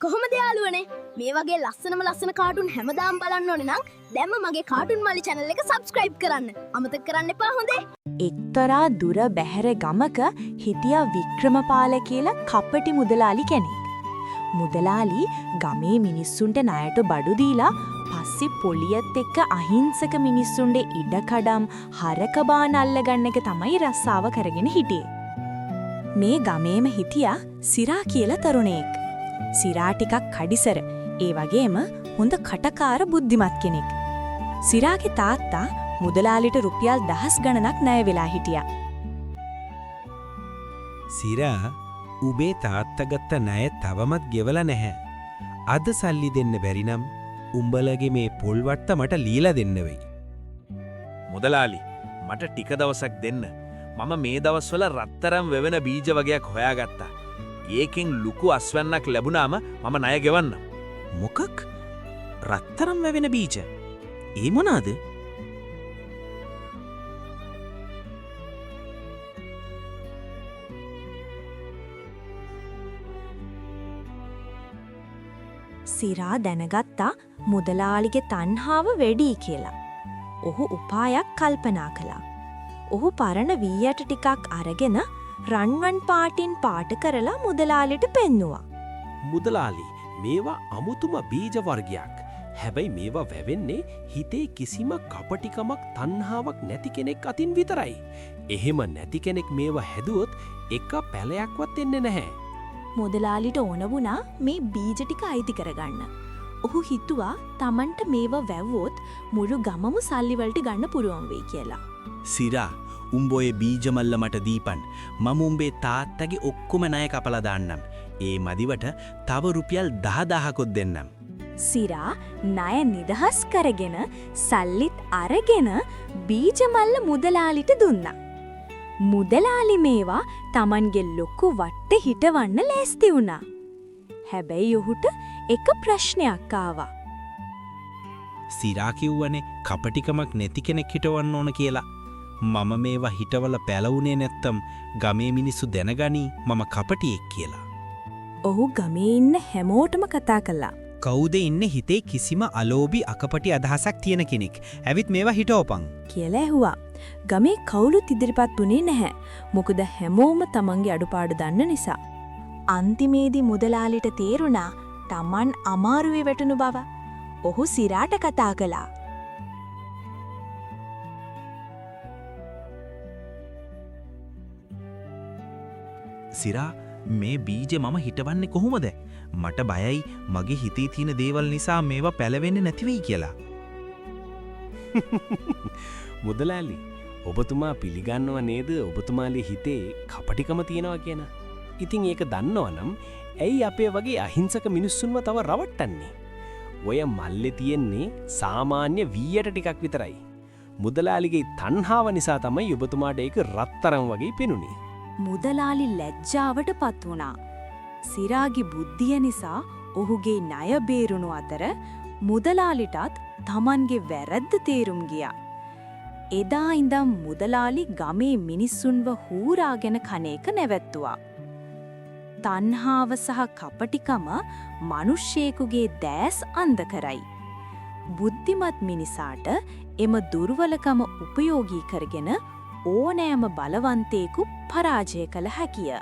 කොහොමද යාළුවනේ? මේ වගේ ලස්සනම ලස්සන කාටුන් හැමදාම බලන්න ඕනේ නම් දැන්ම මගේ කාටුන් මල්ලි channel එක subscribe කරන්න. අමතක කරන්න එපා හොඳේ. එක්තරා දුර බැහැර ගමක හිටියා වික්‍රමපාල කියලා කපටි මුදලාලි කෙනෙක්. මුදලාලි ගමේ මිනිස්සුන්ට ණයට බඩු දීලා පස්සේ පොලියත් එක්ක අහිංසක මිනිස්සුන්ගේ ඉඩකඩම් හරක බාන අල්ලගන්න එක තමයි රස්සාව කරගෙන හිටියේ. මේ ගමේම හිටියා සිරා කියලා තරුණයෙක්. සිරා ටිකක් කඩිසර, ඒ වගේම හොඳ කටකාර බුද්ධිමත් කෙනෙක්. සිරාගේ තාත්තා මුදලාලිට රුපියල් දහස් ගණනක් ණය වෙලා හිටියා. සිරා, උඹේ තාත්තා ගත්ත ණය තවමත් ගෙවලා නැහැ. අද සල්ලි දෙන්න බැරි නම් උඹලගේ මේ පොල් වට්ට මට লীලා දෙන්න වෙයි. මුදලාලි, මට ටික දවසක් දෙන්න. මම මේ දවස්වල රත්තරන් වෙවෙන බීජ වගයක් හොයාගත්තා. ඒකෙන් ලොකු අස්වැන්නක් ලැබුණාම මම ණය ගෙවන්නම්. මොකක්? රත්තරන් වැවෙන බීජ? ඒ මොනාද? සිරා දැනගත්තා මුදලාලිගේ තණ්හාව වැඩි කියලා. ඔහු උපායක් කල්පනා කළා. ඔහු පරණ වී ඇට ටිකක් අරගෙන රන්වන් පාටින් පාට කරලා මුදලාලිට පෙන්නුවා. මුදලාලි, මේවා අමුතුම බීජ වර්ගයක්. හැබැයි මේවා වැවෙන්නේ හිතේ කිසිම කපටිකමක් තණ්හාවක් නැති කෙනෙක් අතින් විතරයි. එහෙම නැති කෙනෙක් මේවා හැදුවොත් එක පැලයක්වත් එන්නේ නැහැ. මුදලාලිට ඕන වුණා මේ බීජ ටික අයිති කරගන්න. ඔහු හිතුවා තමන්ට මේවා වැව්වොත් මුළු ගමම සල්ලි වලට ගන්න පුළුවන් වෙයි කියලා. සිරා, උඹ ඔය බීජ මල්ල මට දීපන්. මම උඹේ තාත්තගේ ඔක්කොම ණය කපලා දාන්නම්. ඒ මදිවට තව රුපියල් 10,000කුත් දෙන්නම්. සිරා ණය නිදහස් කරගෙන සල්ලිත් අරගෙන බීජ මල්ල මුදලාලිට දුන්නා. මුදලාලි මේවා තමන්ගේ ලොකු වට්ටේ හිටවන්න ලෑස්ති වුණා. හැබැයි ඔහුට එක ප්‍රශ්නයක් ආවා. සිරා කිව්වනේ කපටිකමක් නැති කෙනෙක් හිටවන්න ඕන කියලා. මම මේවා හිටවල පැලවුනේ නැත්තම් ගමේ මිනිස්සු දැනගනී මම කපටියෙක් කියලා. ඔහු ගමේ ඉන්න හැමෝටම කතා කළා. කවුද ඉන්නේ හිතේ කිසිම අලෝභි අකපටි අදහසක් තියෙන කෙනෙක්? ඇවිත් මේවා හිටවපන්. කියලා ඇහුවා. ගමේ කවුරුත් ඉදිරිපත් වුණේ නැහැ. මොකද හැමෝම තමන්ගේ අඩුපාඩු දන්න නිසා. අන්තිමේදී මුදලාලිට තේරුණා තමන් අමාරුවේ වැටුණු බව. ඔහු සිරාට කතා කළා. සිරා, මේ බීජ මම හිටවන්නේ කොහොමද? මට බයයි මගේ හිතේ තියෙන දේවල් නිසා මේවා පැලවෙන්නේ නැති වෙයි කියලා. මුදලාලි, ඔබතුමා පිළිගන්නව නේද ඔබතුමාගේ හිතේ කපටිකම තියෙනවා කියන? ඉතින් ඒක දන්නවනම් ඇයි අපේ වගේ අහිංසක මිනිස්සුන්ව තව රවට්ටන්නේ? ඔය මල්ලේ තියෙන්නේ සාමාන්‍ය වී ඇට ටිකක් විතරයි. මුදලාලිගේ තණ්හාව නිසා තමයි ඔබතුමාට ඒක රත්තරන් වගේ පෙනුනේ. මුදලාලි ලැජ්ජාවට පත් වුණා. සිරාගේ බුද්ධිය නිසා ඔහුගේ ණය බේරුණු අතර මුදලාලිටත් තමන්ගේ වැරද්ද තේරුම් ගියා. එදා ඉඳන් මුදලාලි ගමේ මිනිස්සුන්ව හූරාගෙන කන එක නැවැත්තුවා. තණ්හාව සහ කපටිකම මිනිස්සෙකුගේ දෑස් අන්ධ කරයි. බුද්ධිමත් මිනිසාට එම දුර්වලකම උපයෝගී කරගෙන ඕනෑම බලවන්තයෙකු පරාජය කළ හැකිය.